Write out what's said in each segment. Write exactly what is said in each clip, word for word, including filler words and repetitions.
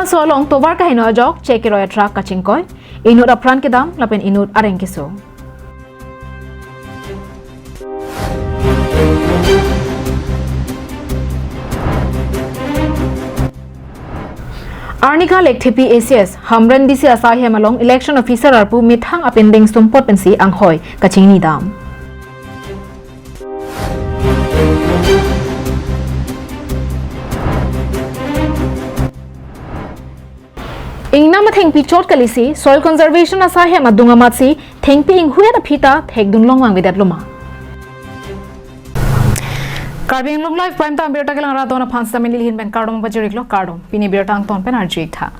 Umbaso along tovar kaheno ajok chek keroi a-truck kachingkoi, inut apran kedam lapen inut areng keso. Arnika Lekthepi A C S, Hamren D C asai hem along election officer arpu methang apindeng sumpot pensi anghoi kachingni dam. Ingnam athengpi chot kalisi, soil conservation asai hem adung amatsi thengpi inghuet aphi ta thekdun long vangvedet loma. Karbi Anglong Live Prime Time birta kelang rat don aphan sitame nelihin pen kardom pajiriklo, kardom. Pini birta angton pen arju-ik tha.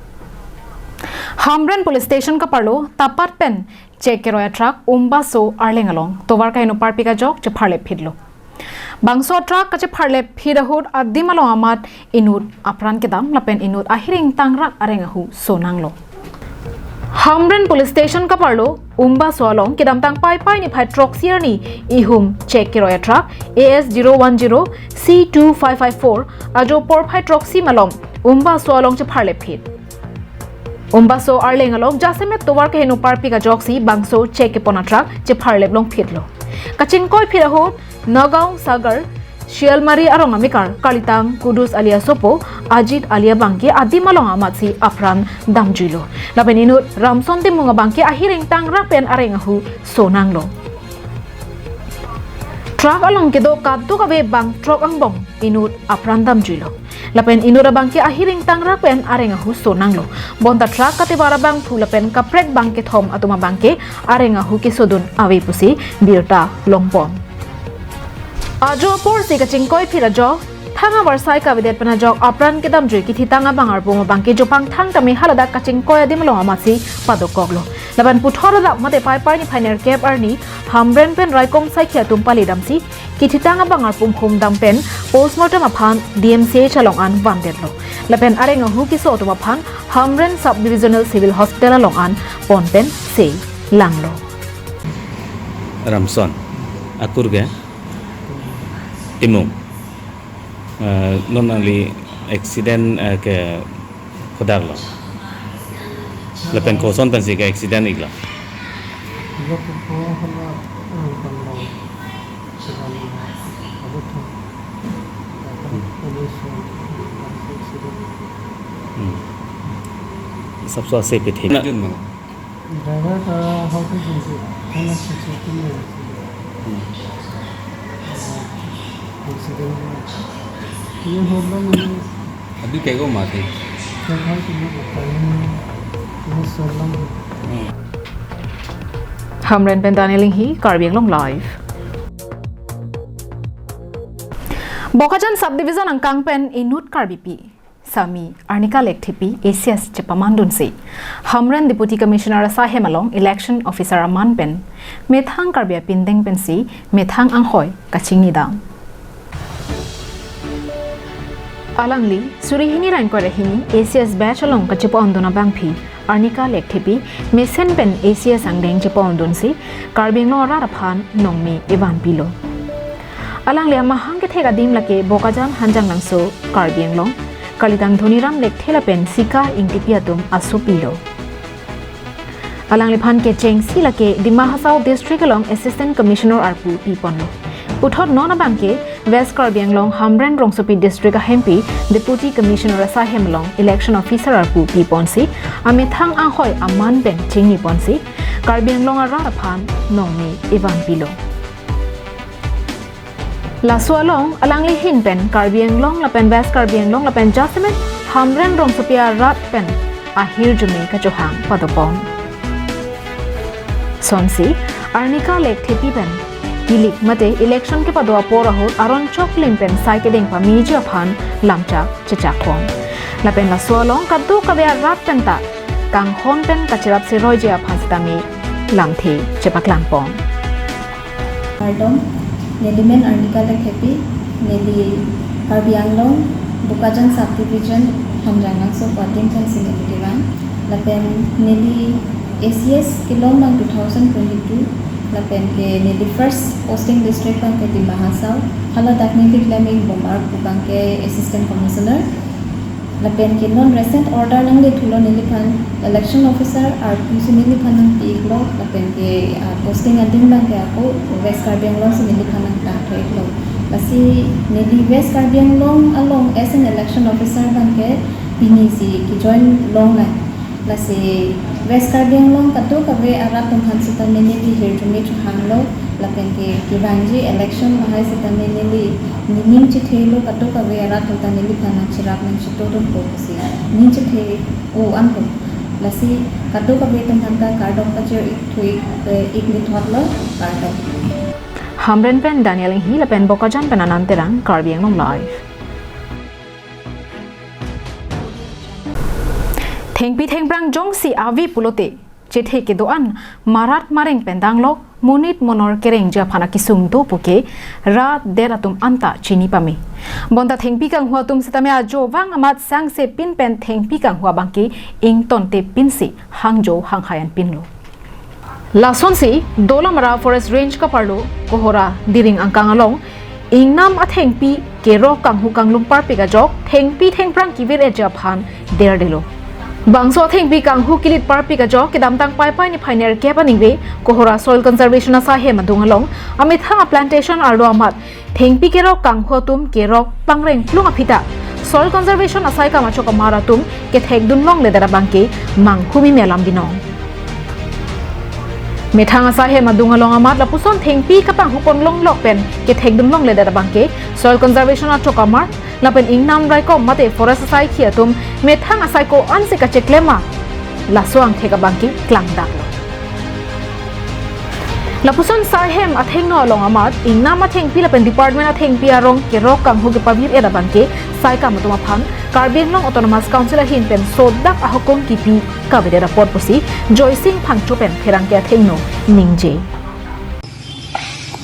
Hamren Police Station kaparlo tapat pen chek keroi a-truck Umbaso arleng along tovar kaheno parpik ajok chepharlep phitlo. Bangso a-truck kachepharlep phit ahut adim along amat inut apran kedam lapen inut ahir ingtang rak areng ahu sonanglo. Hamren Police Station kaparlo Umbaso along kedamtang Paipai niphai throksi arni ihum chek keroi a-truck A S zero one zero C two five five four ajo porphai throksi malom Umbaso along chepharlep phit. Umbaso arleng along jasemet tovar kaheno parpik ajoksi bangso chek kepon a-truck chepharlep long phitlo. Kachingkoi phit ahut Nagaon Sagar Shialmari arong amekar kalitang Kudus alias Sopo, Ajit alias Bangke adim along amatsi apran damjuilo. Lapen inut Ramson Timung abangke ahir ingtang rak pen areng ahu sonanglo. Truck along kedo kadokave bang throk angbong inut apran damjuilo. Lapen inut abangke ahir ingtang rak pen areng ahu sonanglo. Bonta truck katevar abangphu lapen kaprek bang kethom atum abangke areng ahu kesodun ave pusi birta longpon. Ajo aporsi kachingkoi phit ajok thang avarsai kavedet pen ajok apran kedamjui kithitang abang arpum abangke jopang thang tame haladak kachingkoi adim along amatsi padokoklo. Lapen puthot adap mate Paipai niphai nerkep arni Hamren pen raikom saikhi atum pali damsi kithitang abang arpum humdam pen postmortem aphan D M C H along an vandetlo. Lapen areng ahu keso atum aphan Hamren Sub Divisional Civil Hospital along an pon pen se langlo. Ramson, akur ke Timung. Eh, non nangli accident, eh, ke khodaklo. Lapen koson pensi ke accident iklo. Hmm. Sabso ase pithe. Driver ta hau ke jin si, hana si si tu ni. Hmm. Accident hua. Ye hua lang ni. Abhi kego mati. Kego hua tu ni, ni salam. Hmm. Hamren pen Daniel Inghi, Karbi Anglong Live. Bokajan Subdivision angkang pen inut Karbipi sami Arnika Lekthepi A C S chepamandunsi Hamren Deputy Commissioner asai hem along election officer aman pen methang Karbi apindeng pensi methang anghoi kachingni dam. Alangli suri hini ra ingkoi ra hini A C S batch along kachepondun abangpi Arnika Lekthepi mesen pen A C S angdeng chepondunsi Karbi Anglong arat aphan nongme evan pilo. Alangli amahang kethek adim lake Bokajan Hanjanglangso Karbi Anglong, kalitang Dhoniram Lekthe lapen Sika Ingtipi atum asopilo. Alangliphan kechengsi lake Dima Hasao District along Assistant Commissioner arpu piponlo. Puthot non abangke West Karbi Anglong Hamren Rongsopi District ahempi Deputy Commissioner asai hem along election officer arpu piponsi amethang anghoi aman pen chingniponsi Karbi Anglong arat aphan nongme evan pilo. Laso along alangli ahin pen Karbi Anglong lapen West Karbi Anglong lapen jasemet Hamren Rongsopi arat pen ahirjume kachohang padopon. Sonsi Arnika Lekthepi pen kilik mate election kepado apor ahut aron choklim pen sai kedeng pameji aphan lamchak chechakpon. Lapen laso along kadokave arat pen ta kanghon pen kacherap seroiji aphan sitame lamthe chepaklangpon. Kardom, neli men Arnika Lekthepi, neli Karbi Anglong, Bokajan Subdivision, Hamren Langso Kuatim pensi neli kevang. Lapen neli A C S kelong nang two thousand twenty-two, lapen ke neli first posting district abangke Dima Hasao, haladak neli klem ingbom arpu abangke Assistant Commissioner. Lapen ke non recent order nanglethulo neliphan, election officer arpu si neliphan nangpi-iklo, lapen ke, ah, posting adim abang ke ako West Karbi Anglong si neliphan nangthan tho-iklo. Lasi neli West Karbi Anglong along as an election officer abang ke pini si kejoin longnang. Lasi West Karbi Anglong kadokave arat atum aphan sitame neli hirjume chohanglo, lapen ke kevangji election lahai sitame neli nening chethelo, kadokave arat atum ta neliphan nangcherap nangchito dunpo pusi ning chethe-o anlo. Lasi kadokave atum aphan ta kardom pajir-ik thu-ik, eh, ik nithotlo, kardom. Hamren pen Daniel Inghi lapen Bokajan pen Anand Terang, Karbi Anglong Live. Thengpi thengphrang jongsi ave pulote, chethe kedo-an, marat mareng pen danglok, monit monor kerengji aphan akesung do puke, rat det atum anta chini pame. Bonta thengpi kanghu atum sitame ajo vang amat sangse pin pen thengpi kanghu abang ke ingtonte pinsi hangjo hanghai anpinlo. Lasonsi Dolamara Forest Range kaparlo Kohora Diring angkang along ingnam athengpi kerok kanghu kanglum parpik ajok thengpi thengphrang kevir-etji aphan derdelo. Bangso athengpi kanghu kelit parpik ajok kedamtang Paipai niphai nerkep aningve Kohora Soil Conservation asai hem adung along amethang aplantation arlo amat thengpi kerok kanghu atum kerok pangreng plung aphi ta Soil Conservation asai kam achokamar atum kethekdun longledet abang ke manghumeme alam binong. Methang asai hem adung along amat lapuson thengpi kapanghu ponlonglok pen kethekdun longledet abang ke Soil Conservation achokamar lapen ingnam raikom mate forest asaikhi atum methang asai ko-ansi kacheklem ma, laso angthek abang ke klangdaklo. Lapuson sai hem athengno along amat ingnam athengpi lapen department athengpi arong kerok kanghu kepavir-et abang ke sai kam atum aphan Karbi Anglong Autonomous Council ahin pen sodak ahukum kipi kavedet apot pusi Joysing Phangcho pen pherangke athengno ningje.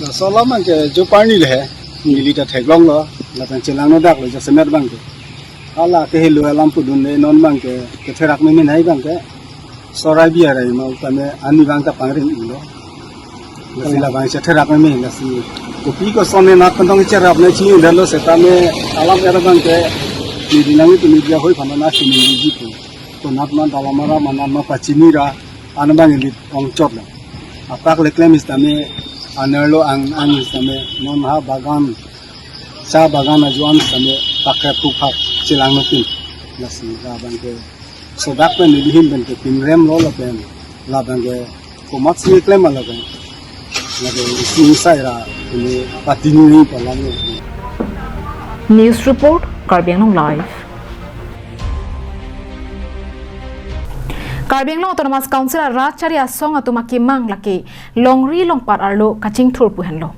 Laso alam abang ke jo parni le he, neli ta theklonglo, lapen chelangno daklo jasemet abang ke. Hala ke helo alam pudunde non abang ke, ketherak meme nai abang ke. Sorai biarai ma utame ani abang ta pangreng-iklo. Lasi labang chetherak meme lasi. Kopi koson ne nat pen tong cherap ne chini dalo setame alam era abang ke. Neli nangtum media hoi phano na chini ji pu. Konat ma Dolamara ma nat ma pachini ra an abang elit ongchotlo. Apak le klem sitame anerlo ang ang sitame non ha bagan, cha bagan ajoine sitame pakrep thuphak chelangno pin. Lasi labang ke sodak pen neli ahin pen ke pinremlo lapen labang ke komatsi klem ma lapen. Lapen isi sai ra ini patini ni palam. News report, Karbi Anglong Live. Karbi Anglong Autonomous Council arat chari asong atum akemang lake longri longpat arlo kachingthur pu henlo.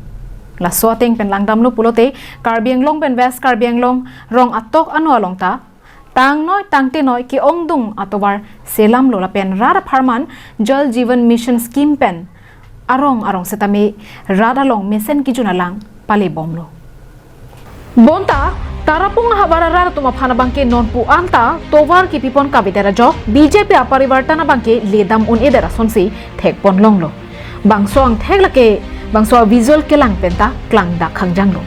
Laso ateng pen langdamlo pulote Karbi Anglong pen West Karbi Anglong rong atok ano along ta tangnoi tangtenoi ke-ongdung atovar selamlo lapen rat apharman Jal Jeevan Mission Scheme pen arong arong setame rat along mesen kejun alang palebomlo. Bonta Tarapung ahavar arat atum aphan abang ke nonpu anta tovar kepipon kavedet ajok B J P aparivartan abang ke ledam un-edet asonsi thekponlonglo. Bangso angthek lake bangso visual kelang pen ta klangdak khangjanglo.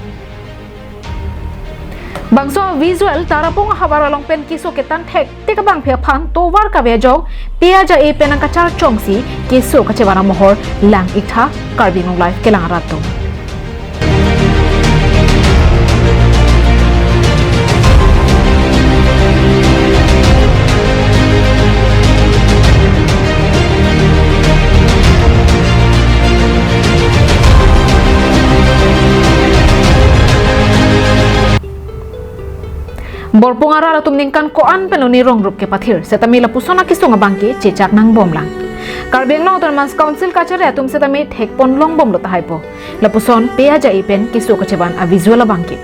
Bangso visual Tarapung ahavar along pen keso ketan thektik abangphi aphan tovar kave ajok P A J A pen nangkacharchongsi keso kachevan amohor lang-iktha Karbi Anglong Live kelang arat atum. Borpung arat atum ningkan ko-an pen lone rong rup kepathir setame lapuson akesung abang ke chechak nangbomlang. Karbi Anglong Autonomous Council kachari atum setame thekponlongbomlo tahai po. Lapuson P A J A pen keso kachevan avisual abang ke.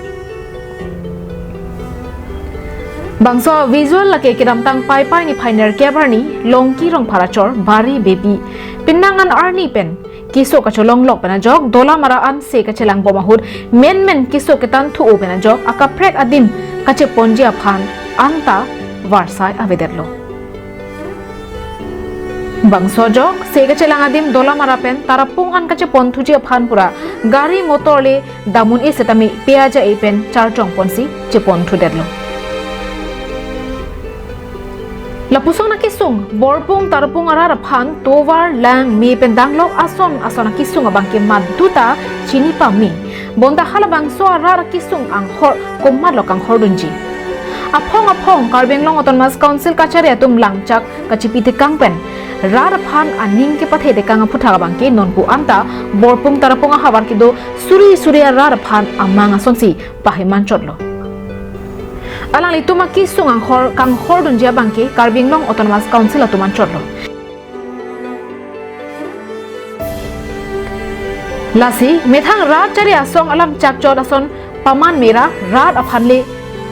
Bangso visual lake kedamtang Paipai niphai nerkep arni Longki Rongphar achor Bari Bepi penang an arni pen keso kacholonglok pen ajok Dolamara an se kachelangbom ahut menmen keso ketanthu-o pen ajok akaprek adim kacheponji aphan anta varsai avedetlo. Bangso ajok se kachelang adim Dolamara pen Tarapung an kacheponthuji aphan pura gari motor le dam un-e setame P A J A pen charchongponsi cheponthudetlo. Lapuson akesung, Borpung Tarpung arat aphan tovar, lang, me pen danglok ason ason akesung abangke maduta chini pame. Bonta halabangso arat akesung anghor komatlo kanghordunji? Aphong aphong Karbi Anglong Autonomous Council kachari atum langchak kachipi tekang pen rat aphan aning kepathe tekang aphuthak abangke nonpu anta Borpung Tarpung ahavar kedo suri suri arat aphan amang asonsi paheman chotlo. Alanglitum akesung anghor kanghordunji abangke Karbi Anglong Autonomous Council atum anchotlo. Lasi methang rat chari asong alam chakchot ason paman mera rat aphan le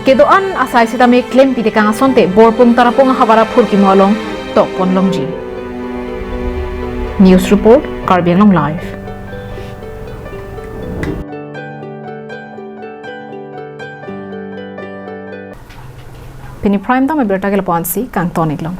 kedo-an asai sitame klempi tekang asonte Borpung Tarpung ahavar aphurkimo along tokpon longji. News report, Karbi Anglong Live. Pini prime time abirta ke lapu-ansi kangton-iklo.